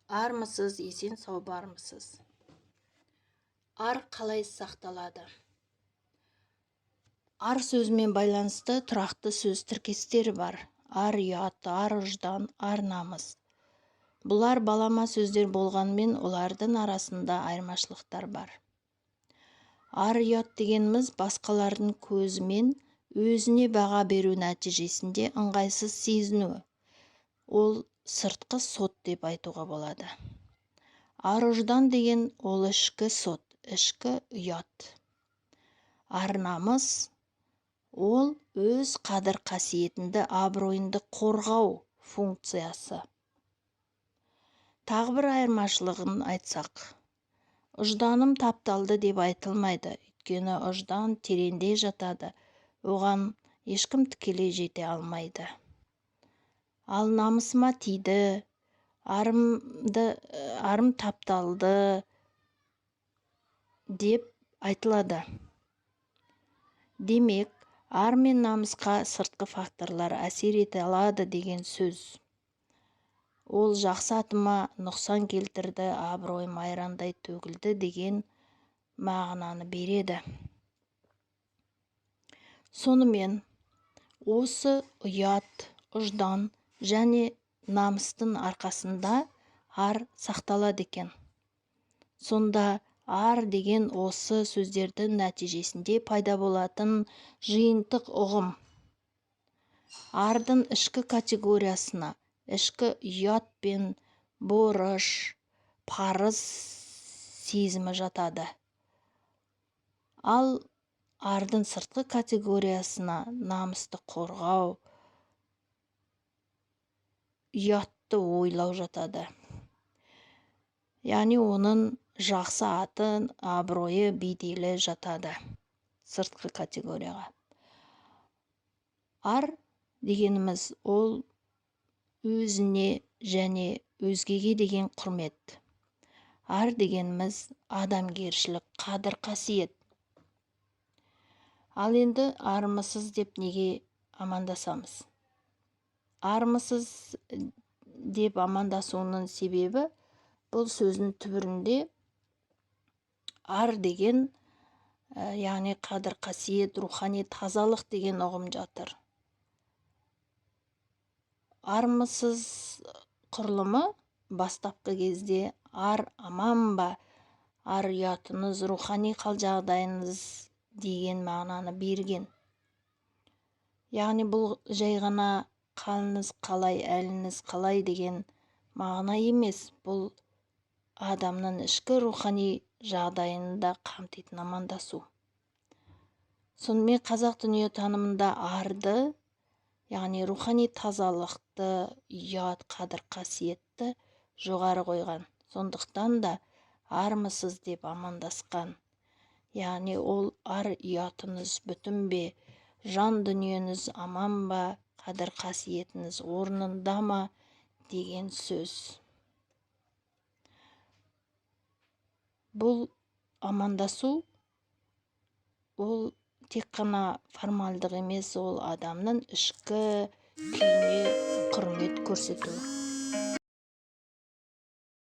Армысыз, есен-сау бармысыз? Ар қалай сақталады? Ар сөзімен байланысты тұрақты сөз тіркестері бар. Ар ұят, ар ұждан, ар намыс. Бұлар балама сөздер болғанымен, олардың арасында айырмашылықтар бар. Ар ұят дегеніміз басқалардың көзімен өзіне баға беру нәтижесінде ыңғайсыз сезінуі. Ол сыртқы сот деп айтуға болады. Ар ұждан деген ол ішкі сот, ішкі ұят. Ар намыс ол өз қадір қасиетіңді, абыройыңды қорғау функциясы. Тағы бір айырмашылығын айтсақ, ұжданым тапталды деп айтылмайды, өйткені ұждан тереңде жатады, оған ешкім тікелей жете алмайды. Ал намысыма тиді, арым тапталды деп айтылады. Демек, ар мен намысқа сыртқы факторлар әсер ете алады деген сөз. Ол жақсы атыма нұқсан келтірді, абыройым айрандай төгілді деген мағынаны береді. Сонымен, осы ұят, ұждан және намыстың арқасында ар сақталады екен. Сонда ар деген осы сөздердің нәтижесінде пайда болатын жиынтық ұғым. Ардың ішкі категориясына ішкі ұят пен борыш, парыз сезімі жатады. Ал ардың сыртқы категориясына намысты қорғау, ұятты ойлау жатады. Яғни оның жақсы аты, абыройы, беделі жатады сыртқы категорияға. Ар дегеніміз ол өзіне және өзгеге деген құрмет. Ар дегеніміз адамгершілік, қадір қасиет. Ал енді армысыз деп неге амандасамыз? Армысыз деп амандасуының себебі бұл сөздің түбірінде ар деген, яғни қадір қасиет, рухани тазалық деген ұғым жатыр. Армысыз құрылымы бастапқы кезде ар аман ба, ар ұятыңыз, рухани қал жағдайыңыз деген мағынаны берген. Яғни бұл жай ғана қалыңыз қалай, әліңіз қалай деген мағына емес, бұл адамның ішкі рухани жағдайын да қамтитын амандасу. Сонымен қазақ дүниетанымында арды, яғни рухани тазалықты, ұят, қадір қасиетті жоғары қойған. Сондықтан да армысыз деп амандасқан. Яғни ол ар ұятыңыз бүтін бе, жан дүниеңіз аман ба, қадір қасиетіңіз орнында ма деген сөз. Бұл амандасу ол тек қана формальдық емес, ол адамның ішкі күйіне құрмет көрсету.